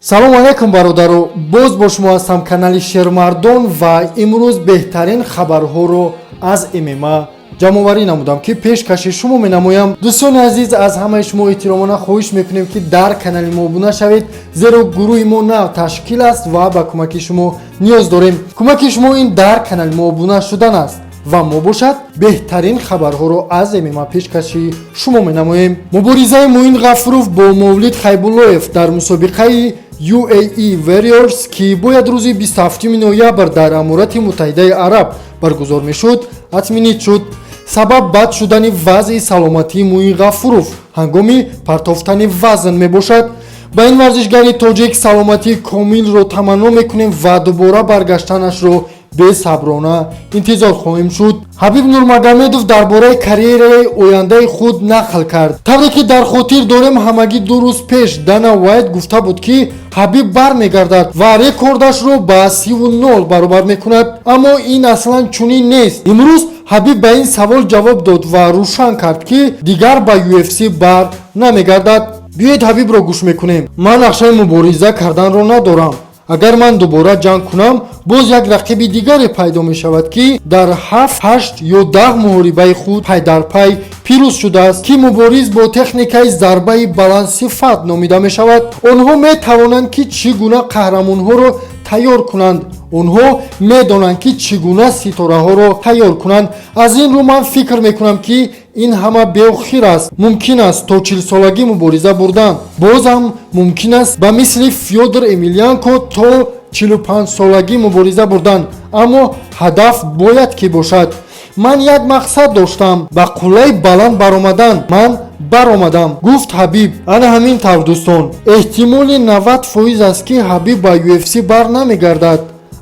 Салому алайкум, бародаро! Боз бо шумо ҳастам, канали Шермардон, ва имрӯз беҳтарин хабарҳоро аз ММА ҷамъоварӣ намудам, ки пешкаши шумо менамоям. Дӯстони азиз, аз ҳамаи шумо эҳтиромона хоҳиш мекунем, ки дар канали мо обуна шавед, зеро гурӯҳи мо нав ташкил аст ва ба кӯмаки шумо ниёз дорем. Кӯмаки шумо ин дар канали мо обуна шудан аст ва мо бошад беҳтарин хабарҳоро аз ММА пешкаши шумо менамоем. Муборизаи Муин Ғафуров бо Мовлид Хайбуллоев дар мусобиқаи UAE Warriors, ки бояд рӯзи 27 ноябр дар Аморати Муттаҳидаи Араб баргузор мешуд, отменить шуд. Сабаб бад шудани вазъи саломатии Муин Ғафуров ҳангоми партофтани вазн мебошад. Ба ин варзишгари тоҷик саломатии комилро таманно мекунем ва дубора баргаштанашро бесаброна интизор хоҳем шуд. Ҳабиб Нурмагомедов дар бораи карьераи ояндаи худ нақл кард. Тавре ки дар хотир дорем, ҳамагӣ 2 рӯз пеш Дана Уайт гуфта буд, ки Ҳабиб бармегардад ва рекордашро ба 30-0 баробар мекунад, аммо ин аслан чунин нест. Имрӯз Ҳабиб ба ин савол ҷавоб дод ва рӯшан кард, ки дигар ба UFC бар намегардад. Биёед, Ҳабибро гӯш мекунем. «Ман нақшаи мубориза карданро надорам. Агар ман дубора ҷанг кунам, боз як рақиби дигаре пайдо мешавад, ки дар ҳафт, ҳашт ё 10 муҳорибаи худ пай дар пай пирӯз шудааст, ки мубориз бо техникаи зарбаи баландсифат номида мешавад. Онҳо метавонанд, ки чӣ гуна қаҳрамонҳоро тайёр кунанд. Онҳо медонанд, ки чӣ гуна ситораҳоро тайёр кунанд. Аз ин рӯ ман фикр мекунам, ки ин ҳама беохир аст. Мумкин аст то 40-солагӣ мубориза бурдан. Бозам мумкин аст ба мисли Фёдор Емелианенко то 45-солагӣ мубориза бурдан, аммо ҳадаф бояд ки бошад. Ман як мақсад доштам: ба қуллаи баланд баромадан. Ман баромадам», гуфт Ҳабиб. Ана ҳамин тавр, дӯстон, эҳтимоли 90% аст, ки Ҳабиб ба UFC бар намегардад,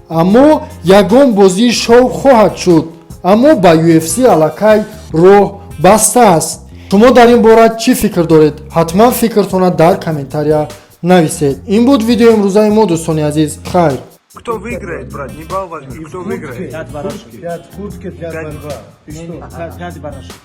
аммо ягон бозии шоу хоҳад шуд, аммо ба UFC аллакай роҳ баста аст. Шумо дар ин бора чӣ фикр доред? Ҳатман фикртона дар комментария нависед. Ин буд видеои имрӯзаи мо, дӯстони азиз. Хайр. Кто выиграет, брат? Не балл возьмешь, кто выиграет? Пять барашек. Пять в куртке, пять Пять. борьба. И Не, что? не, пять, пять барашек.